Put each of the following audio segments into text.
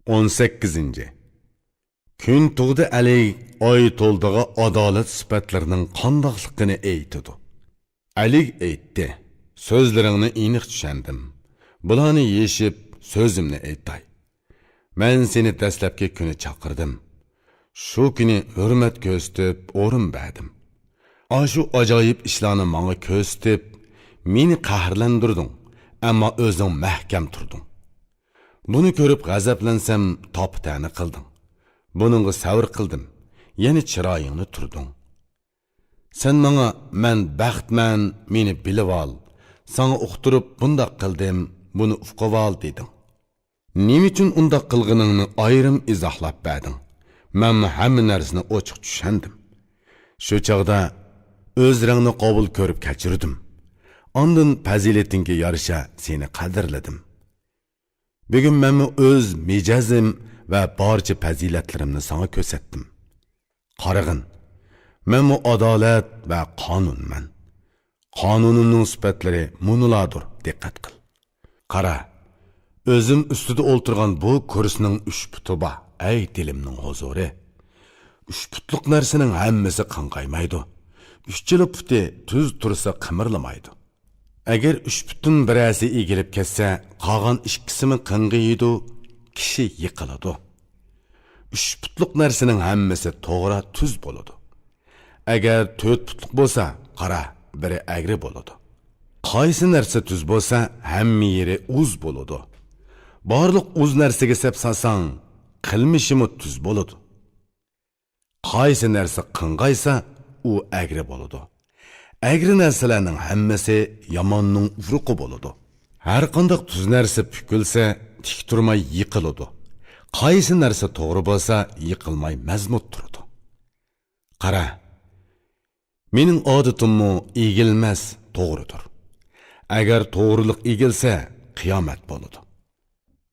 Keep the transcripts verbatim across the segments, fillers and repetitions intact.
ئون سەككىزىنچى. كۈن تۇغدى ئەلىگ ئايتولدىغا ئادالەت سۈپەتلىرىنىڭ قانداقلىقىنى ئېيتىدۇ. ئەلىگ ئېيتتى: «سۆزلىرىڭنى ئېنىق چۈشەندىم. بۇلارنى يېشىپ، سۆزۈمنى ئېيتاي. مەن سېنى دەسلەپكى كۈنى چاقىردىم. شۇ كۈنى ھۆرمەت كۆرسىتىپ، ئورۇن بەردىم. ئاشۇ ئاجايىپ ئىشلارنى ماڭا كۆرسىتىپ، مېنى قەھەرلەندۈردۈڭ، ئەمما ئۆزۈڭ مەھكەم تۇردۇڭ. بۇنى كۆرۈپ غەزەپلەنسەم، تاپا-تەنە قىلدىڭ. بۇنىڭغا سەۋر قىلدىم، يەنە چىرايىڭنى تۈردۈڭ. سەن ماڭا، 'مەن بەختمەن، مېنى بىلىۋال، ساڭا ئۇقتۇرۇپ بۇنداق قىلدىم، بۇنى ئۇقۇۋال' دېدىڭ. نېمە ئۈچۈن ئۇنداق قىلغىنىڭنى ئايرىم ئىزاھلاپ بەردىڭ. مەنمۇ ھەممە نەرسىنى ئوچۇق چۈشەندىم. شۇ چاغدا ئۆزرەڭنى قوبۇل كۆرۈپ كەچۈردۈم. ئاندىن پەزىلىتىڭگە يارىشا سېنى قەدىرلىدىم. بۈگۈن مەنمۇ ئۆز مىجەزىم ۋە بارچە پەزىلەتلىرىمنى ساڭا كۆرسەتتىم. قارىغىن، مەنمۇ ئادالەت ۋە قانۇنمەن. قانۇنۇمنىڭ سۈپەتلىرى مۇنۇلاردۇر، دىققەت قىل. قارا، ئۆزۈم ئۈستىدە ئولتۇرغان بۇ كۇرسىنىڭ ئۈچ پۇتى بار، ئەي دىلىمنىڭ ھۇزۇرى. ئۈچ پۇتلۇق نەرسىنىڭ ھەممىسى قاڭقايمايدۇ. ئۈچىلا پۇتى تۈز تۇرسا قىمىرلىمايدۇ. ئەگەر ئۈچ پۇتتىن بىرەرسى ئېگىلىپ كەتسە، قالغان ئىككىسىمۇ قىڭغىيىدۇ، كىشى يىقىلىدۇ. ئۈچ پۇتلۇق نەرسىنىڭ ھەممىسى توغرا، تۈز بولىدۇ. ئەگەر تۆت پۇتلۇق بولسا، قارا، بىرى ئەگرى بولىدۇ. قايسى نەرسە تۈز بولسا، ھەممە يېرى ئۇز بولىدۇ. بارلىق ئۇز نەرسىگە سەپ سالساڭ، قىلمىشىمۇ تۈز بولىدۇ. قايسى نەرسە قىڭغايسا، ئۇ ئەگرى بولىدۇ. ئەگرى نەرسىلەرنىڭ ھەممىسى ياماننىڭ ئۇرۇقى بولىدۇ. ھەرقانداق تۈز نەرسە پۈكۈلسە، تىك تۇرماي يىقىلىدۇ. قايسى نەرسە توغرا بولسا، يىقىلماي مەزمۇت تۇرىدۇ. قارا، مېنىڭ ئادىتىممۇ ئېگىلمەس، توغرىدۇر. ئەگەر توغرىلىق ئېگىلسە، قىيامەت بولىدۇ.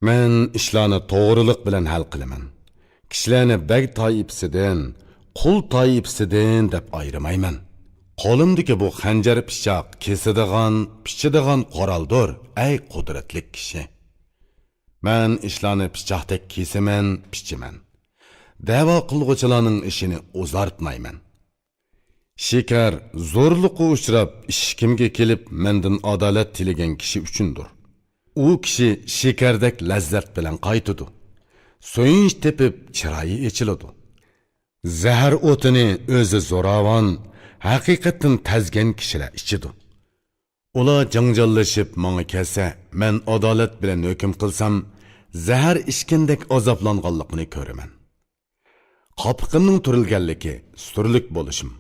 مەن ئىشلارنى توغرىلىق بىلەن ھەل قىلىمەن. كىشىلەرنى بەگ تائىپىسىدىن، قۇل تائىپىسىدىن دەپ ئايرىمايمەن. قولۇمدىكى بۇ خەنجەر پىچاق كېسىدىغان، پىچىدىغان قورالدۇر، ئەي قۇدرەتلىك كىشى. مەن ئىشلارنى پىچاقتەك كېسىمەن، پىچىمەن. دەۋا قىلغۇچىلارنىڭ ئىشىنى ئۇزارتمايمەن. شىكار زورلۇققا ئۇچراپ، ئىشىكىمگە كېلىپ، مەندىن ئادالەت تىلىگەن كىشى ئۈچۈندۇر. ئۇ كىشى شىكاردەك لەززەت بىلەن قايتىدۇ. سۆيۈنچ تېپىپ، چىرايى ئېچىلىدۇ. زەھەر ئوتىنى ئۆزى زوراۋان، ھەقىقەتتىن تەزگەن كىشىلەر ئىچىدۇ. ئۇلار جاڭجاللىشىپ ماڭا كەلسە، مەن ئادالەت بىلەن ھۆكۈم قىلسام، زەھەر ئىچكەندەك ئازابلانغانلىقىنى كۆرىمەن. قاپىقىمنىڭ تۈرۈلگەنلىكى، سۈرلۈك بولۇشۇم،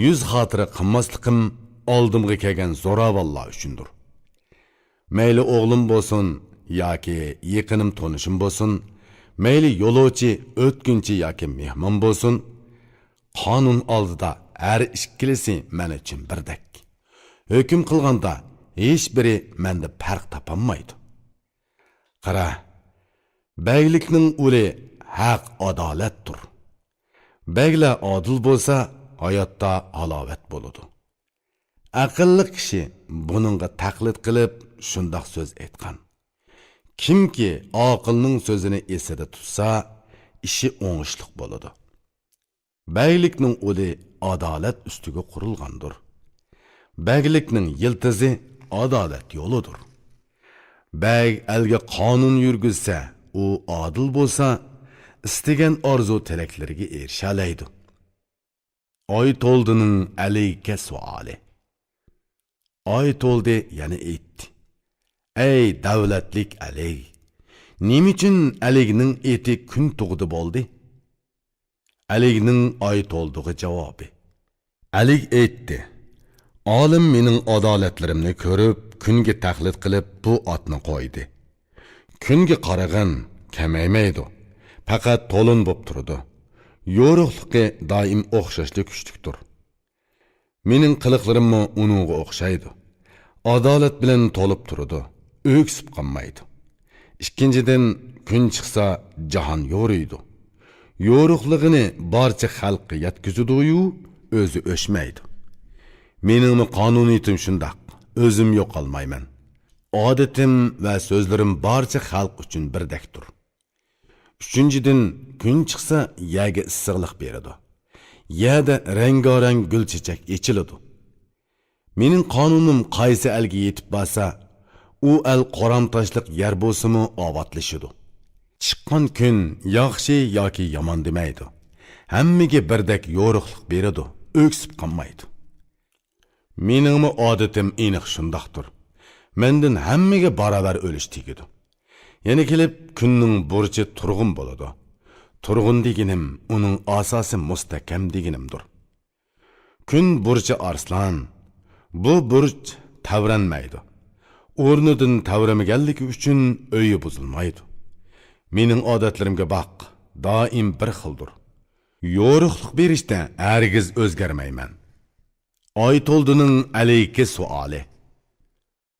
يۈز خاتىرە قىلماسلىقىم ئالدىمغا كەلگەن زوراۋانلار ئۈچۈندۇر. مەيلى ئوغلۇم بولسۇن ياكى يېقىنىم تونۇشۇم بولسۇن، مەيلى يولۇچى، ئۆتكۈنچى ياكى مېھمان بولسۇن، قانۇن ئالدىدا ھەر ئىككىلىسى مەن ئۈچۈن بىردەك. ھۆكۈم قىلغاندا ھېچبىرى مەندە پەرق تاپالمايدۇ. قارا، بەگلىكنىڭ ئۇلى ھەق، ئادالەتتۇر. بەگلەر ئادىل بولسا، ھاياتتا ھالاۋەت بولىدۇ. ئەقىللىق كىشى بۇنىڭغا تەقلىد قىلىپ شۇنداق سۆز ئېيتقان: «كىمكى ئاقىلنىڭ سۆزىنى ئېسىدە تۇتسا، ئىشى ئوڭۇشلۇق بولىدۇ.» بەگلىكنىڭ ئۇلى ئادالەت ئۈستىگە قۇرۇلغاندۇر. بەگلىكنىڭ يىلتىزى ئادالەت يولىدۇر. بەگ ئەلگە قانۇن يۈرگۈزسە، ئۇ ئادىل بولسا، ئىستىگەن ئارزۇ تىلەكلىرىگە ئېرىشەلەيدۇ. ئايتولدىنىڭ ئەلىگە سوئالى. ئايتولدى يەنە ئېيتتى: «ئەي دەۋلەتلىك ئەلىگ! نېمە ئۈچۈن ئەلىگنىڭ ئېتى كۈن تۇغدى بولدى؟» ئەلىگنىڭ ئايتولدىغا جاۋابى. ئەلىگ ئېيتتى: «ئالىم مېنىڭ ئادالەتلىرىمنى كۆرۈپ، كۈنگە تەقلىد قىلىپ، بۇ ئاتنى قويدى. كۈنگە قارىغىن، كېمەيمەيدۇ، پەقەت تولۇن بوپ تۇرىدۇ. يورۇقلۇقى دائىم ئوخشاشلا كۈچلۈكتۇر. مېنىڭ قىلىقلىرىممۇ ئۇنىڭغا ئوخشايدۇ. ئادالەت بىلەن تولۇپ تۇرىدۇ، ئۆكسۈپ قالمايدۇ. ئىككىنچىدىن، كۈن چىقسا، جاھان يورۇيدۇ. يورۇقلۇقىنى بارچە خەلققە يەتكۈزىدۇ-يۇ، ئۆزى ئۆچمەيدۇ. مېنىڭمۇ قانۇنىيىتىم شۇنداق، ئۆزۈم يوقالمايمەن. ئادىتىم ۋە سۆزلىرىم بارچە خەلق ئۈچۈن بىردەكتۇر. ئۈچىنچىدىن، كۈن چىقسا، يەرگە ئىسسىقلىق بېرىدۇ. يەردە رەڭگارەڭ گۈل چېچەك ئېچىلىدۇ. مېنىڭ قانۇنۇم قايسى ئەلگە يېتىپ بارسا، ئۇ ئەل قورام تاشلىق يەر بولسىمۇ ئاۋاتلىشىدۇ. چىققان كۈن ياخشى ياكى يامان دېمەيدۇ. ھەممىگە بىردەك يورۇقلۇق بېرىدۇ، ئۆكسۈپ قالمايدۇ. مېنىڭمۇ ئادىتىم ئېنىق شۇنداقتۇر. مەندىن ھەممىگە باراۋەر ئۆلۈش تېگىدۇ. يەنە كېلىپ، كۈننىڭ بۇرچى تۇرغۇن بولىدۇ. تۇرغۇن دېگىنىم ئۇنىڭ ئاساسى مۇستەھكەم دېگىنىمدۇر. كۈن بۇرچى ئارسلان. بۇ بۇرچ تەۋرەنمەيدۇ. ئورنىدىن تەۋرىمىگەنلىكى ئۈچۈن ئۆيى بۇزۇلمايدۇ. مېنىڭ ئادەتلىرىمگە باق، دائىم بىر خىلدۇر. يورۇقلۇق بېرىشتە ھەرگىز ئۆزگەرمەيمەن. ئايتولدىنىڭ ئەلىكى سوئالى.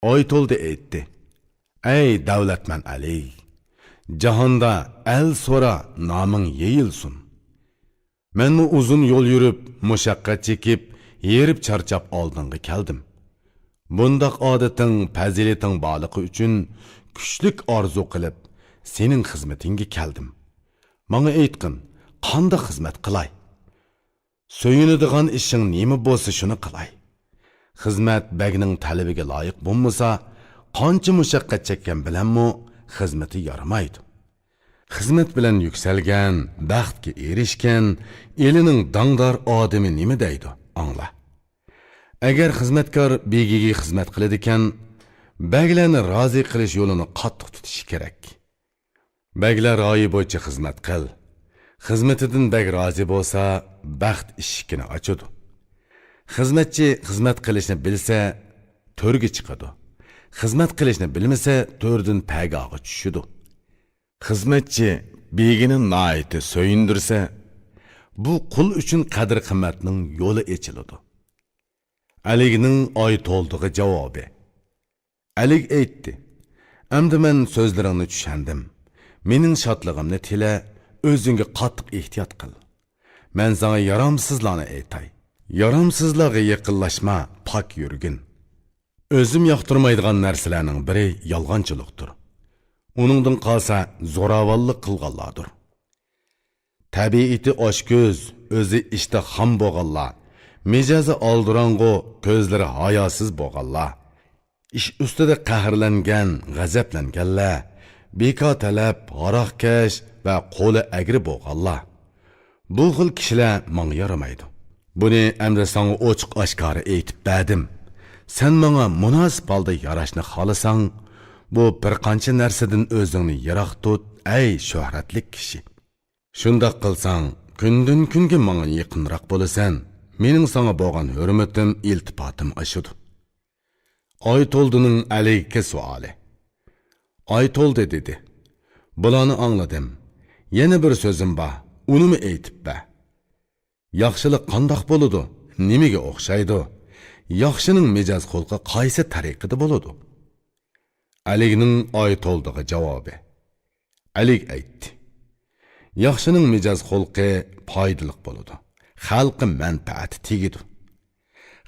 ئايتولدى ئېيتتى: «ئەي دەۋلەتمەن ئەلىك! جاھاندا ئەل سورا، نامىڭ يېيىلسۇن. مەنمۇ ئۇزۇن يول يۈرۈپ، مۇشەققەت چېكىپ، ھېرىپ چارچاپ ئالدىڭغا كەلدىم. بۇنداق ئادىتىڭ، پەزىلىتىڭ بارلىقى ئۈچۈن كۈچلۈك ئارزۇ قىلىپ، سېنىڭ خىزمىتىڭگە كەلدىم. ماڭا ئېيتقىن، قانداق خىزمەت قىلاي؟ سۆيۈنىدىغان ئىشىڭ نېمە بولسا، شۇنى قىلاي. خىزمەت بەگنىڭ تەلىپىگە لايىق بولمىسا، قانچە مۇشەققەت چەككەن بىلەنمۇ خىزمىتى يارىمايدۇ. خىزمەت بىلەن يۈكسەلگەن، بەختكە ئېرىشكەن، ئېلىنىڭ داڭدار ئادىمى نېمە دەيدۇ؟ ئاڭلا. ئەگەر خىزمەتكار بېگىگە خىزمەت قىلىدىكەن، بەگلەرنى رازى قىلىش يولىنى قاتتىق تۇتۇشى كېرەك. بەگلەر رايى بويىچە خىزمەت قىل. خىزمىتىدىن بەگ رازى بولسا، بەخت ئىشىكىنى ئاچىدۇ. خىزمەتچى خىزمەت قىلىشنى بىلسە، تۆرگە چىقىدۇ. خىزمەت قىلىشنى بىلمىسە، تۆردىن پەگاغا چۈشىدۇ. خىزمەتچى بېگىنى ناھايىتى سۆيۈندۈرسە، بۇ قۇل ئۈچۈن قەدىر-قىممەتنىڭ يولى ئېچىلىدۇ.» ئەلىگنىڭ ئايتولدىغا جاۋابى. ئەلىگ ئېيتتى: «ئەمدى مەن سۆزلىرىڭنى چۈشەندىم. مېنىڭ شادلىقىمنى تىلە، ئۆزۈڭگە قاتتىق ئېھتىيات قىل. مەن ساڭا يارامسىزلارنى ئېيتاي. يارامسىزلارغا يېقىنلاشما، پاك يۈرگىن. ئۆزۈم ياقتۇرمايدىغان نەرسىلەرنىڭ بىرى يالغانچىلىقتۇر. ئۇنىڭدىن قالسا، زوراۋانلىق قىلغانلاردۇر. تەبىئىتى ئاچكۆز، ئۆزى ئىشتىھام بولغانلار، مىجەزى ئالدىراڭغۇ، كۆزلىرى ھاياسىز بولغانلار، ئىش ئۈستىدە قەھەرلەنگەن، غەزەپلەنگەنلەر، بىكار تەلەپ، ھاراقكەش ۋە قولى ئەگرى بولغانلار. بۇ خىل كىشىلەر ماڭا يارىمايدۇ. بۇنى ئەمدى ساڭا ئوچۇق-ئاشكارا ئېيتىپ بەردىم. سەن ماڭا مۇناسىپ ھالدا ياراشنى خالىساڭ، بۇ بىر قانچە نەرسىدىن ئۆزۈڭنى يىراق تۇت، ئەي شۆھرەتلىك كىشى. شۇنداق قىلساڭ، كۈندىن-كۈنگە ماڭا يېقىنراق بولىسەن. مېنىڭ ساڭا بولغان ھۆرمىتىم، ئىلتىپاتىم ئاشىدۇ.» ئايتولدىنىڭ ئەلىگە سوئالى. ئايتولدى دېدى: «بۇلارنى ئاڭلىدىم. يەنە بىر سۆزۈم بار، ئۇنىمۇ ئېيتىپ بەر. ياخشىلىق قانداق بولىدۇ؟ نېمىگە ئوخشايدۇ؟ ياخشىنىڭ مىجەز-خۇلقى قايسى تەرىقىدە بولىدۇ؟» ئەلىگنىڭ ئايتولدىغا جاۋابى. ئەلىگ ئېيتتى: «ياخشىنىڭ مىجەز-خۇلقى پايدىلىق بولىدۇ، خەلققە مەنپەئەتى تېگىدۇ.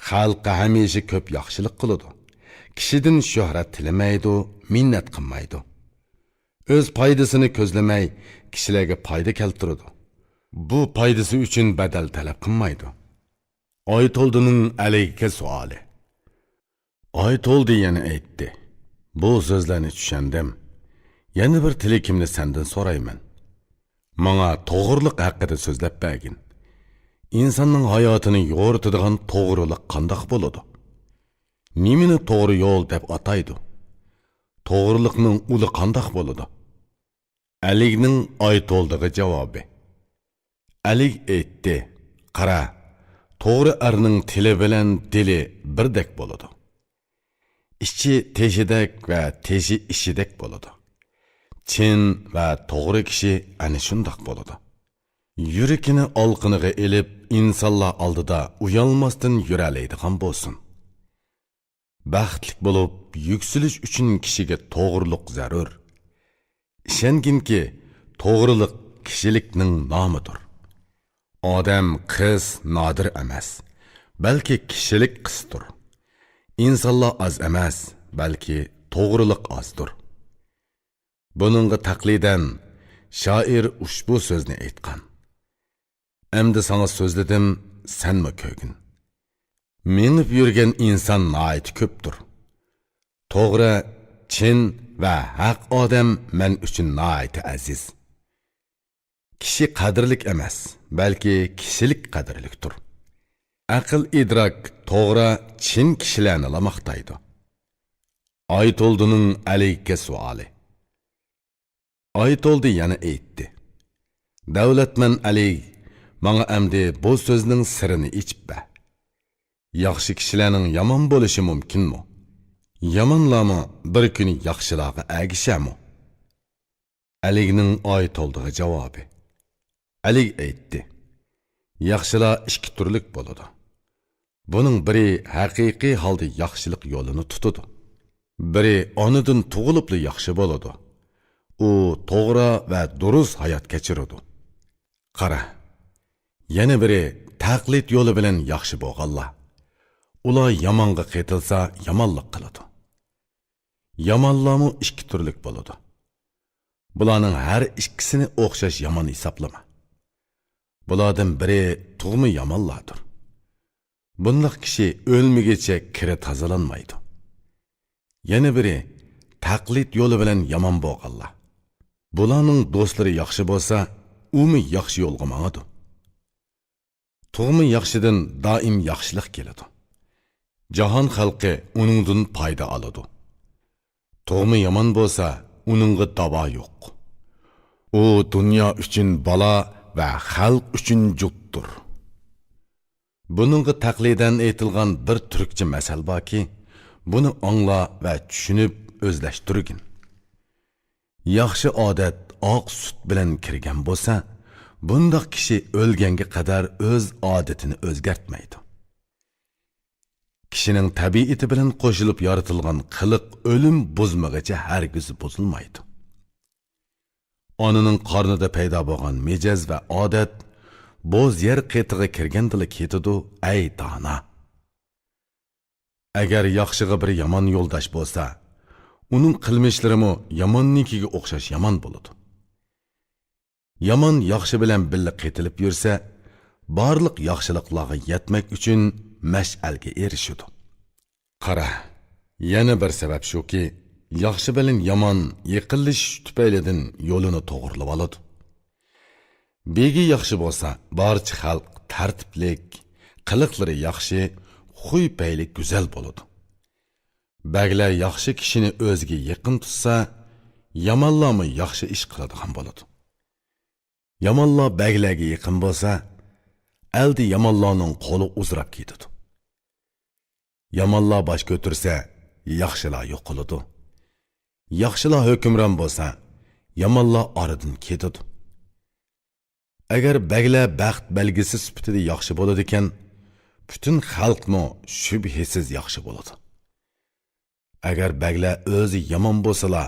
خەلققە ھەمىشە كۆپ ياخشىلىق قىلىدۇ، كىشىدىن شۆھرەت تىلىمەيدۇ، مىننەت قىلمايدۇ. ئۆز پايدىسىنى كۆزلىمەي، كىشىلەرگە پايدا كەلتۈرىدۇ. بۇ پايدىسى ئۈچۈن بەدەل تەلەپ قىلمايدۇ.» ئايتولدىنىڭ ئەلىگكە سوئالى. ئايتولدى يەنە ئېيتتى: «بۇ سۆزلەرنى چۈشەندىم. يەنە بىر تىلىكىمنى سەندىن سورايمەن. ماڭا توغرىلىق ھەققىدە سۆزلەپ بەرگىن. ئىنساننىڭ ھاياتىنى يورۇتىدىغان توغرىلىق قانداق بولىدۇ؟ نېمىنى توغرا يول دەپ ئاتايدۇ؟ توغرىلىقنىڭ ئۇلى قانداق بولىدۇ؟» ئەلىگنىڭ ئايتولدىغا جاۋابى. ئەلىگ ئېيتتى: «قارا، توغرا ئەرنىڭ تىلى بىلەن دىلى بىردەك بولىدۇ. ئىچى تېشىدەك ۋە تېشى ئىچىدەك بولىدۇ. چىن ۋە توغرا كىشى ئەنە شۇنداق بولىدۇ. يۈرىكىنى ئالىقىنىغا ئېلىپ، ئىنسانلار ئالدىدا ئۇيالماستىن يۈرەلەيدىغان بولسۇن. بەختلىك بولۇپ، يۈكسىلىش ئۈچۈن كىشىگە توغرىلىق زەرۇر. ئىشەنگىنكى، توغرىلىق كىشىلىكنىڭ نامىدۇر. ئادەم قىس نادىر ئەمەس، بەلكى كىشىلىك قىستۇر. ئىنسانلار ئاز ئەمەس، بەلكى توغرىلىق ئازدۇر. بۇنىڭغا تەقلىدەن، شائىر ئۇشبۇ سۆزنى ئېيتقان. ئەمدى ساڭا سۆزلىدىم، سەنمۇ كۆرگىن. مېڭىپ يۈرگەن ئىنسان ناھايىتى كۆپتۇر. توغرا، چىن ۋە ھەق ئادەم مەن ئۈچۈن ناھايىتى ئەزىز. كىشى قەدىرلىك ئەمەس، بەلكى كىشىلىك قەدىرلىكتۇر. ئەقىل ئىدراك توغرا، چىن كىشىلەرنىلا ماختايدۇ. ئايتولدىنىڭ ئەلىگە سوئالى. ئايتولدى يەنە ئېيتتى: دەۋلەتمەن ئەلىگ، ماڭا ئەمدى بۇ سۆزنىڭ سىرىنى ئېچىپ بەر. ياخشى كىشىلەرنىڭ يامان بولۇشى مۇمكىنمۇ؟ يامانلارمۇ بىر كۈنى ياخشىلارغا ئەگىشەرمۇ؟ ئەلىگنىڭ ئايتولدىغا جاۋابى. ئەلىگ ئېيتتى: ياخشىلار ئىككى تۈرلۈك بولىدۇ. بۇنىڭ بىرى ھەقىقىي ھالدا ياخشىلىق يولىنى تۇتىدۇ. بىرى ئانىدىن تۇغۇلۇپلا ياخشى بولىدۇ. ئۇ توغرا ۋە دۇرۇس ھايات كەچۈرىدۇ. قارا، يەنە بىرى تەقلىد يولى بىلەن ياخشى بولغانلار. ئۇلار يامانغا قېتىلسا يامانلىق قىلىدۇ. يامانلارمۇ ئىككى تۈرلۈك بولىدۇ. بۇلارنىڭ ھەر ئىككىسىنى ئوخشاش يامان ھېسابلىما. بۇلاردىن بىرى تۇغما يامانلاردۇر. بۇنداق كىشى ئۆلمىگۈچە كىرى تازىلانمايدۇ. يەنە بىرى تەقلىد يولى بىلەن يامان بولغانلار. بۇلارنىڭ دوستلىرى ياخشى بولسا، ئۇمۇ ياخشى يولغا ماڭىدۇ. تۇغما ياخشىدىن دائىم ياخشىلىق كېلىدۇ. جاھان خەلقى ئۇنىڭدىن پايدا ئالىدۇ. تۇغما يامان بولسا، ئۇنىڭغا داۋا يوق. ئۇ دۇنيا ئۈچۈن بالا ۋە خەلق ئۈچۈن جۇتتۇر. بۇنىڭغا تەقلىدەن ئېيتىلغان بىر تۈركچە مەسەل باركى، بۇنى ئاڭلا ۋە چۈشىنىپ ئۆزلەشتۈرگىن. ياخشى ئادەت ئاق سۈت بىلەن كىرگەن بولسا، بۇنداق كىشى ئۆلگەنگە قەدەر ئۆز ئادىتىنى ئۆزگەرتمەيدۇ. كىشىنىڭ تەبىئىتى بىلەن قوشۇلۇپ يارىتىلغان قىلىق ئۆلۈم بۇزمىغىچە ھەرگىز بۇزۇلمايدۇ. ئانىنىڭ قارنىدا پەيدا بولغان مىجەز ۋە ئادەت بوز يەر قېتىغا كىرگەندىلا كېتىدۇ، ئەي دانا! ئەگەر ياخشىغا بىر يامان يولداش بولسا، ئۇنىڭ قىلمىشلىرىمۇ ياماننىڭكىگە ئوخشاش يامان بولىدۇ. يامان ياخشى بىلەن بىللە قېتىلىپ يۈرسە، بارلىق ياخشىلىقلارغا يەتمەك ئۈچۈن مەشئەلگە ئېرىشىدۇ. قارا، يەنە بىر سەۋەب شۇكى، ياخشى بىلەن يامان يېقىنلىشىش تۈپەيلىدىن يولىنى توغرىلىۋالىدۇ. بېگى ياخشى بولسا، بارچە خەلق تەرتىپلىك، قىلىقلىرى ياخشى، خۇي-پەيلى گۈزەل بولىدۇ. بەگلەر ياخشى كىشىنى ئۆزىگە يېقىن تۇتسا، يامانلارمۇ ياخشى ئىش قىلىدىغان بولىدۇ. يامانلار بەگلەرگە يېقىن بولسا، ئەلدە يامانلارنىڭ قولى ئۇزىراپ كېتىدۇ. يامانلار باش كۆتۈرسە، ياخشىلار يوقىلىدۇ. ياخشىلار ھۆكۈمران بولسا، يامانلار ئارىدىن كېتىدۇ. ئەگەر بەگلەر بەخت بەلگىسى سۈپىتىدە ياخشى بولىدىكەن، پۈتۈن خەلقمۇ شۈبھىسىز ياخشى بولىدۇ. ئەگەر بەگلەر ئۆزى يامان بولسىلا،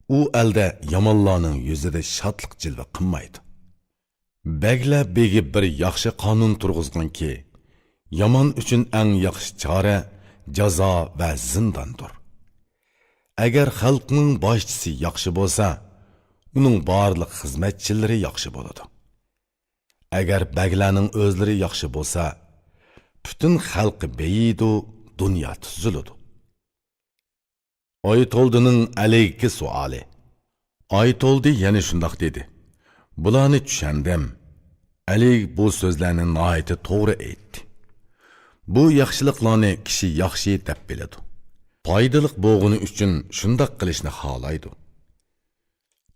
ئۇ ئەلدە يامانلارنىڭ يۈزىدە شادلىق جىلۋە قىلمايدۇ. بەگلەر بېگى بىر ياخشى قانۇن تۇرغۇزغانكى، يامان ئۈچۈن ئەڭ ياخشى چارە جازا ۋە زىنداندۇر. ئەگەر خەلقنىڭ باشچىسى ياخشى بولسا، ئۇنىڭ بارلىق خىزمەتچىلىرى ياخشى بولىدۇ. ئەگەر بەگلەرنىڭ ئۆزلىرى ياخشى بولسا، پۈتۈن خەلقى بېيىيدۇ، دۇنيا تۈزۈلىدۇ. ئايتولدىنىڭ ئەلىگكى سوئالى. ئايتولدى يەنە شۇنداق دېدى: بۇلارنى چۈشەندىم. ئەلىگ بۇ سۆزلەرنى ناھايىتى توغرا ئېيتتى. بۇ ياخشىلىقلارنى كىشى ياخشى دەپ بىلىدۇ. پايدىلىق بولغىنى ئۈچۈن شۇنداق قىلىشنى خالايدۇ.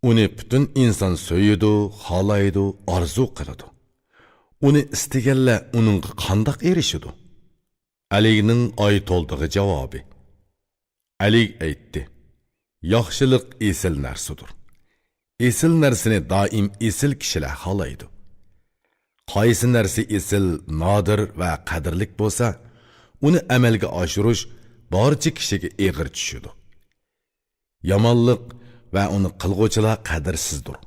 ئۇنى پۈتۈن ئىنسان سۆيىدۇ، خالايدۇ، ئارزۇ قىلىدۇ. ئۇنى ئىستىگەنلەر ئۇنىڭغا قانداق ئېرىشىدۇ؟ ئەلىگنىڭ ئايتولدىغا جاۋابى. ئەلىگ ئېيتتى: ياخشىلىق ئېسىل نەرسىدۇر. ئېسىل نەرسىنى دائىم ئېسىل كىشىلەر خالايدۇ. قايسى نەرسە ئېسىل، نادىر ۋە قەدىرلىك بولسا، ئۇنى ئەمەلگە ئاشۇرۇش بارچە كىشىگە ئېغىر چۈشىدۇ. يامانلىق ۋە ئۇنى قىلغۇچىلار قەدىرسىزدۇر.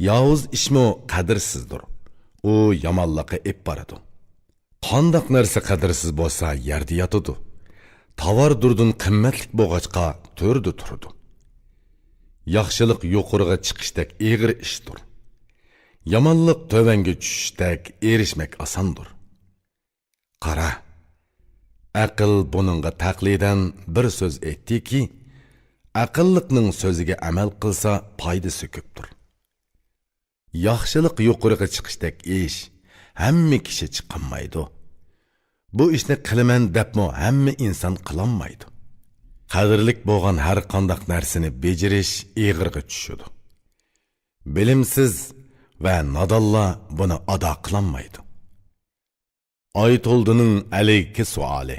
ياۋۇز ئىشمۇ قەدىرسىزدۇر. ئۇ يامانلىققا ئېلىپ بارىدۇ. قانداق نەرسە قەدىرسىز بولسا، يەردە ياتىدۇ. تاۋار دۇردىن قىممەتلىك بولغاچقا، تۆردە تۇرىدۇ. ياخشىلىق يۇقىرىغا چىقىشتەك ئېغىر ئىشتۇر. يامانلىق تۆۋەنگە چۈشۈشتەك ئېرىشمەك ئاساندۇر. قارا، ئەقىل بۇنىڭغا تەقلىدەن بىر سۆز ئېيتتىكى، ئەقىللىقنىڭ سۆزىگە ئەمەل قىلسا پايدىسى كۆپتۇر. ياخشىلىق يۇقىرىغا چىقىشتەك ئىش، ھەممە كىشى چىقالمايدۇ. بۇ ئىشنى قىلىمەن دەپمۇ ھەممە ئىنسان قىلالمايدۇ. قەدىرلىك بولغان ھەر قانداق نەرسىنى بېجىرىش ئېغىرغا چۈشىدۇ. بىلىمسىز ۋە نادانلار بۇنى ئادا قىلالمايدۇ. ئايتولدىنىڭ ئەلىگكە سوئالى.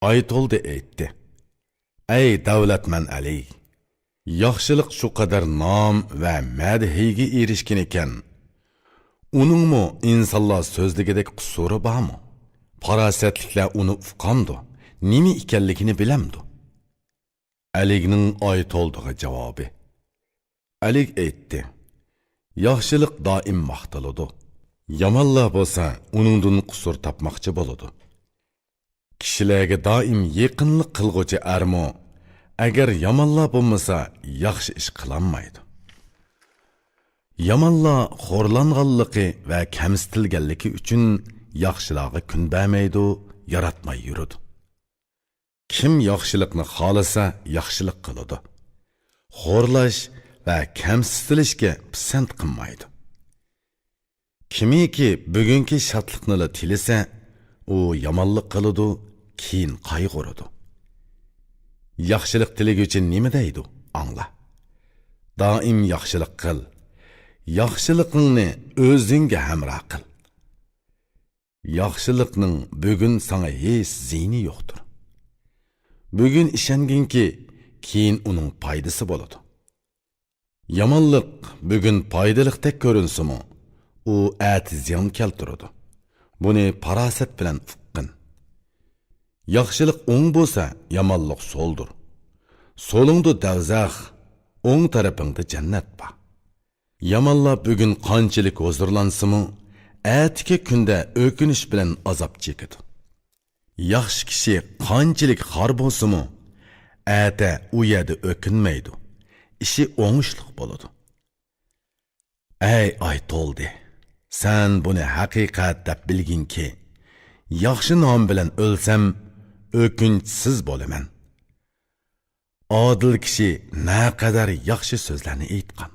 ئايتولدى ئېيتتى: «ئەي دەۋلەتمەن ئەلىگ! ياخشىلىق شۇ قەدەر نام ۋە مەدھىيگە ئېرىشكىنىكەن، ئۇنىڭمۇ ئىنسانلار سۆزلىگۈدەك قۇسۇرى بارمۇ؟ پاراسەتلىكلەر ئۇنى ئۇقامدۇ؟ نېمە ئىكەنلىكىنى بىلەمدۇ؟» ئەلىگنىڭ ئايتولدىغا جاۋابى. ئەلىگ ئېيتتى: «ياخشىلىق دائىم ماختىلىدۇ. يامانلار بولسا ئۇنىڭدىن قۇسۇر تاپماقچى بولىدۇ. كىشىلەرگە دائىم يېقىنلىق قىلغۇچى ئەرمۇ، ئەگەر يامانلار بولمىسا، ياخشى ئىش قىلالمايدۇ. يامانلار خورلانغانلىقى ۋە كەمسىتىلگەنلىكى ئۈچۈن ياخشىلارغا كۈن بەرمەيدۇ، ياراتماي يۈرىدۇ. كىم ياخشىلىقنى خالىسا، ياخشىلىق قىلىدۇ. خورلاش ۋە كەمسىتىلىشكە پىسەنت قىلمايدۇ. كىمكى بۈگۈنكى شادلىقنىلا تىلىسە، ئۇ يامانلىق قىلىدۇ، كېيىن قايغۇرىدۇ. ياخشىلىق تىلىگۈچى نېمە دەيدۇ؟ ئاڭلا. دائىم ياخشىلىق قىل. ياخشىلىقىڭنى ئۆزۈڭگە ھەمراھ قىل. ياخشىلىقنىڭ بۈگۈن ساڭا ھېچ زىيىنى يوقتۇر. بۈگۈن ئىشەنگىنكى، كېيىن ئۇنىڭ پايدىسى بولىدۇ. يامانلىق بۈگۈن پايدىلىقتەك كۆرۈنسىمۇ، ئۇ ئەتە زىيان كەلتۈرىدۇ. بۇنى پاراسەت بىلەن ئۇققىن. ياخشىلىق ئوڭ بولسا، يامانلىق سولدۇر. سولۇڭدا دەۋزەخ، ئوڭ تەرىپىڭدە جەننەت بار. يامانلار بۈگۈن قانچىلىك ھۇزۇرلانسىمۇ، ئەتىكى كۈندە ئۆكۈنۈش بىلەن ئازاب چېكىدۇ. ياخشى كىشى قانچىلىك خار بولسىمۇ، ئەتە ئۇ يەردە ئۆكۈنمەيدۇ. ئىشى ئوڭۇشلۇق بولىدۇ. ئەي ئايتولدى، سەن بۇنى ھەقىقەت دەپ بىلگىنكى، ياخشى نام بىلەن ئۆلسەم، ئۆكۈنچسىز بولىمەن. ئادىل كىشى نەقەدەر ياخشى سۆزلەرنى ئېيتقان.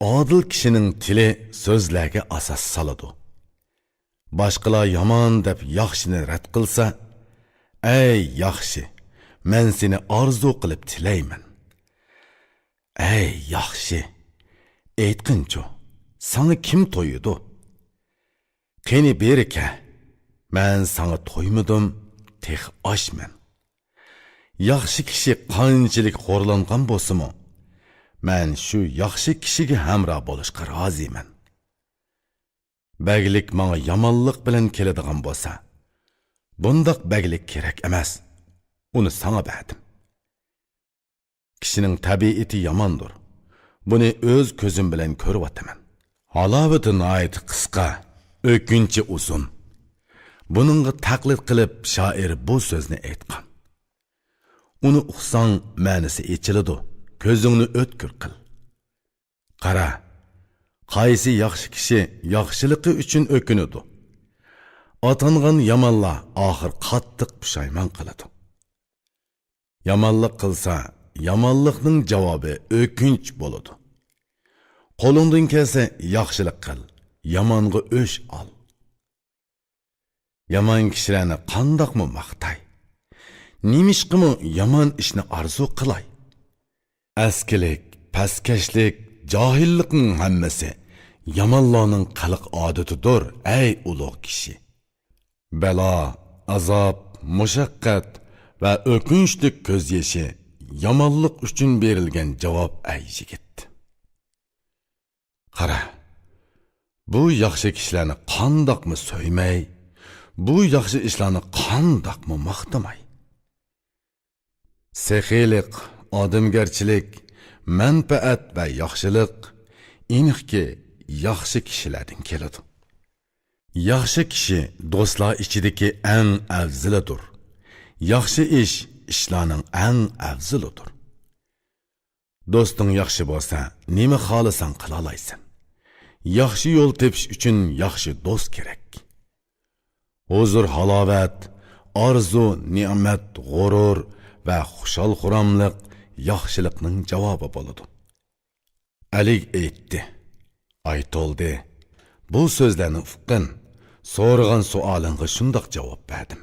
ئادىل كىشىنىڭ تىلى سۆزلەرگە ئاساس سالىدۇ. باشقىلار يامان دەپ ياخشىنى رەت قىلسا، ئەي ياخشى، مەن سېنى ئارزۇ قىلىپ تىلەيمەن. ئەي ياخشى، ئېيتقىنچۇ، ساڭا كىم تويىدۇ؟ قېنى بېرى كە، مەن ساڭا تويمىدىم، تېخى ئاچمەن. ياخشى كىشى قانچىلىك خورلانغان بولسىمۇ، مەن شۇ ياخشى كىشىگە ھەمراھ بولۇشقا رازىمەن. بەگلىك ماڭا يامانلىق بىلەن كېلىدىغان بولسا، بۇنداق بەگلىك كېرەك ئەمەس، ئۇنى ساڭا بەردىم. كىشىنىڭ تەبىئىتى ياماندۇر. بۇنى ئۆز كۆزۈم بىلەن كۆرۈۋاتىمەن. ھالاۋىتى ناھايىتى قىسقا، ئۆكۈنچى ئۇزۇن. بۇنىڭغا تەقلىد قىلىپ، شائىر بۇ سۆزنى ئېيتقان. ئۇنى ئۇقساڭ، مەنىسى ئېچىلىدۇ. كۆزۈڭنى ئۆتكۈر قىل. قارا، قايسى ياخشى كىشى ياخشىلىقى ئۈچۈن ئۆكۈنىدۇ؟ ئاتانغان يامانلار ئاخىر قاتتىق پۇشايمان قىلىدۇ. يامانلىق قىلسا، يامانلىقنىڭ جاۋابى ئۆكۈنچ بولىدۇ. قولۇڭدىن كەلسە ياخشىلىق قىل، يامانغا ئۆچ ئال. يامان كىشىلەرنى قانداقمۇ ماختاي؟ نېمىشقىمۇ يامان ئىشنى ئارزۇ قىلاي؟ ئەسكىلىك، پەسكەشلىك، جاھىللىقنىڭ ھەممىسى يامانلارنىڭ قىلىق ئادىتىدۇر، ئەي ئۇلۇغ كىشى. بەلا، ئازاب، مۇشەققەت ۋە ئۆكۈنچلۈك كۆز يېشى يامانلىق ئۈچۈن بېرىلگەن جاۋاب، ئەي يىگىت. قارا، بۇ ياخشى كىشىلەرنى قانداقمۇ سۆيمەي، بۇ ياخشى ئىشلارنى قانداقمۇ ماختىماي. سېخىيلىق، ئادەمگەرچىلىك، مەنپەئەت ۋە ياخشىلىق، ئېنىقكى، ياخشى كىشىلەردىن كېلىدۇ. ياخشى كىشى دوستلار ئىچىدىكى ئەڭ ئەۋزىلىدۇر. ياخشى ئىش ئىشلارنىڭ ئەڭ ئەۋزىلىدۇر. دوستۇڭ ياخشى بولسا، نېمە خالىساڭ قىلالايسەن. ياخشى يول تېپىش ئۈچۈن ياخشى دوست كېرەك. ھۇزۇر-ھالاۋەت، ئارزۇ-نېمەت، غۇرۇر ۋە خۇشال-خۇراملىق ياخشىلىقنىڭ جاۋابى بولىدۇ. ئەلىگ ئېيتتى: «ئايتولدى، بۇ سۆزلەرنى ئۇققىن، سورىغان سوئالىڭغا شۇنداق جاۋاب بەردىم.»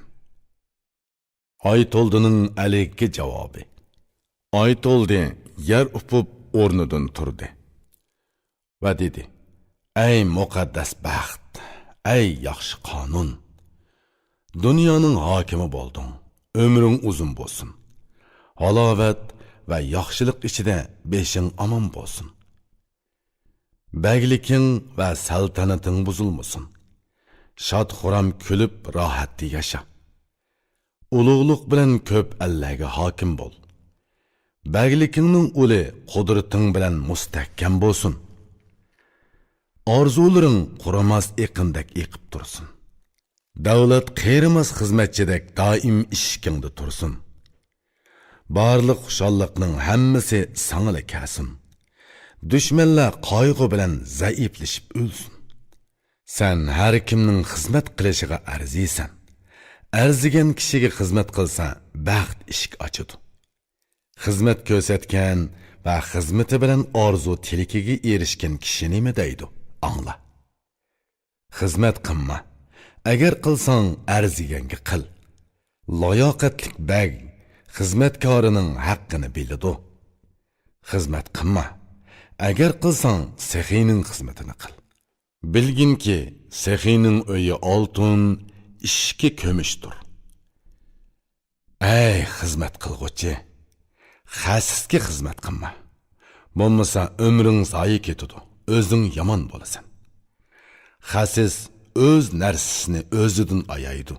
ئايتولدىنىڭ ئەلىگكە جاۋابى. ئايتولدى يەر ئۇپۇپ ئورنىدىن تۇردى ۋە دېدى: «ئەي مۇقەددەس بەخت، ئەي ياخشى قانۇن! دۇنيانىڭ ھاكىمى بولدۇڭ، ئۆمرۈڭ ئۇزۇن بولسۇن. ھالاۋەت ۋە ياخشىلىق ئىچىدە بېشىڭ ئامان بولسۇن. بەگلىكىڭ ۋە سەلتەنىتىڭ بۇزۇلمىسۇن. شاد-خۇرام كۈلۈپ راھەتتە ياشا. ئۇلۇغلۇق بىلەن كۆپ ئەللەرگە ھاكىم بول. بەگلىكىڭنىڭ ئۇلى قۇدرىتىڭ بىلەن مۇستەھكەم بولسۇن. ئارزۇلىرىڭ قۇرۇماس ئېقىندەك ئېقىپ تۇرسۇن. دەۋلەت قېرىماس خىزمەتچىدەك دائىم ئىشىكىڭدە تۇرسۇن. بارلىق خۇشاللىقنىڭ ھەممىسى ساڭىلا كەلسۇن. دۈشمەنلەر قايغۇ بىلەن زەئىپلىشىپ ئۆلسۇن. سەن ھەر كىمنىڭ خىزمەت قىلىشىغا ئەرزىيسەن. ئەرزىگەن كىشىگە خىزمەت قىلسا، بەخت ئىشىك ئاچىدۇ. خىزمەت كۆرسەتكەن ۋە خىزمىتى بىلەن ئارزۇ تىلىكىگە ئېرىشكەن كىشى نېمە دەيدۇ؟ ئاڭلا. خىزمەت قىلما. ئەگەر قىلساڭ، ئەرزىگەنگە قىل. لاياقەتلىك بەگ خىزمەتكارىنىڭ ھەققىنى بىلىدۇ. خىزمەت قىلما. ئەگەر قىلساڭ، سېخىينىڭ خىزمىتىنى قىل. بىلگىنكى، سېخىينىڭ ئۆيى ئالتۇن، ئىشىكى كۈمۈشتۇر. ئەي خىزمەت قىلغۇچى، خەسىسكە خىزمەت قىلما. بولمىسا ئۆمرۈڭ زايە كېتىدۇ، ئۆزۈڭ يامان بولىسەن. خەسىس ئۆز نەرسىسىنى ئۆزىدىن ئايايدۇ.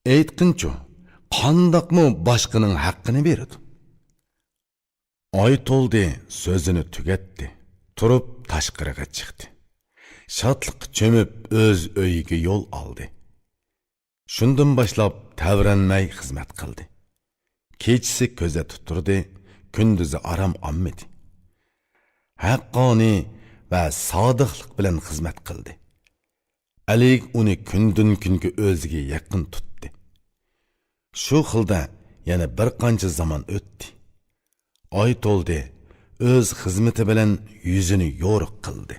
ئېيتقىنچۇ، قانداقمۇ باشقىنىڭ ھەققىنى بېرىدۇ؟ ئايتولدى سۆزىنى تۈگەتتى، تۇرۇپ تاشقىرىغا چىقتى. شادلىققا چۆمۈپ ئۆز ئۆيىگە يول ئالدى. شۇندىن باشلاپ تەۋرەنمەي خىزمەت قىلدى. كېچىسى كۆزەتتە تۇردى، كۈندۈزى ئارام ئالمىدى. ھەققانىي ۋە سادىقلىق بىلەن خىزمەت قىلدى. ئەلىگ ئۇنى كۈندىن-كۈنگە ئۆزىگە يېقىن تۇتتى. شۇ خىلدا يەنە بىر قانچە زامان ئۆتتى. ئايتولدى ئۆز خىزمىتى بىلەن يۈزىنى يورۇق قىلدى.